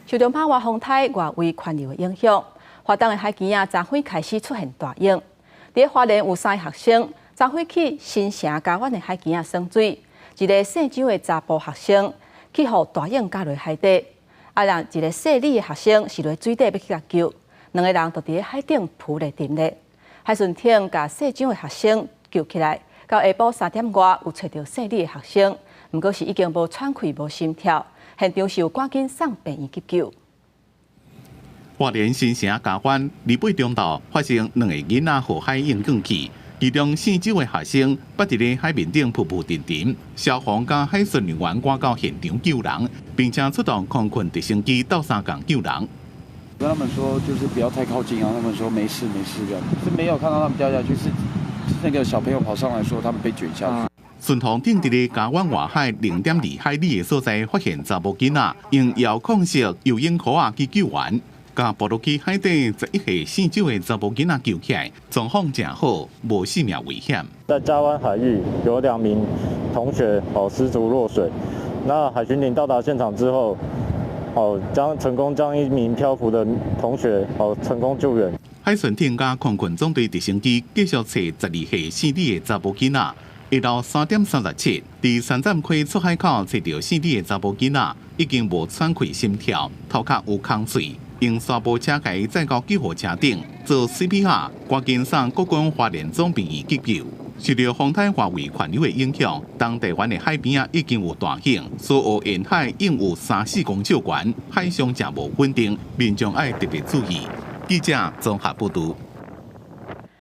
受著瑪娃風颱外圍環流的影響，華東的海墘仔昨昏開始出現大湧。佇花蓮有三个學生，昨昏去新城佳灣的海墘仔耍水，一个姓張的查埔學生去予大湧咬落海底，啊，另一个姓李的學生是落水底欲去共救，兩个人就佇海頂浮咧沉咧。海巡艇共姓張的學生救起來，到下晡3點外有揣著姓李的學生，毋過是已經無喘氣、無心跳，現場是有趕緊送病院急救。花蓮新城佳灣28中晝發生兩个囡仔予海湧捲去，其中姓周的學生捌佇咧海面頂浮浮沉沉，消防佮海巡人員趕到現場救人，並且出動空訓直升機鬥相共救人。跟他們說就是不要太靠近啊，他們說沒事沒事這樣，是沒有看到他們掉下去，是那個小朋友跑上來說他們被捲下去。巡防艇佇咧佳灣外海0.2海里的所在發現查某囡仔，用遙控式游泳箍仔去救援，共浮落去海底11歲姓周的查某囡仔救起來，狀況誠好，無性命危險。在佳灣海域有兩名同學哦失足落水，那海巡艇到達現場之後，哦將成功將一名漂浮的同學哦成功救援。海巡艇佮空訓總隊直升機繼續揣12歲姓李的查某囡仔。下晝3點37，佇三棧溪出海口揣著姓李的查某囡仔，已經無喘氣、心跳，頭殼有空喙，用沙埔車共伊載到救護車頂做 CPR，趕緊送國軍花蓮總病院急救。受著風颱外圍環流的影響，東台灣的海邊仔已經有大湧，蘇澳沿海湧有3、4公尺懸，海象誠無穩定，民眾愛特別注意。記者綜合報導。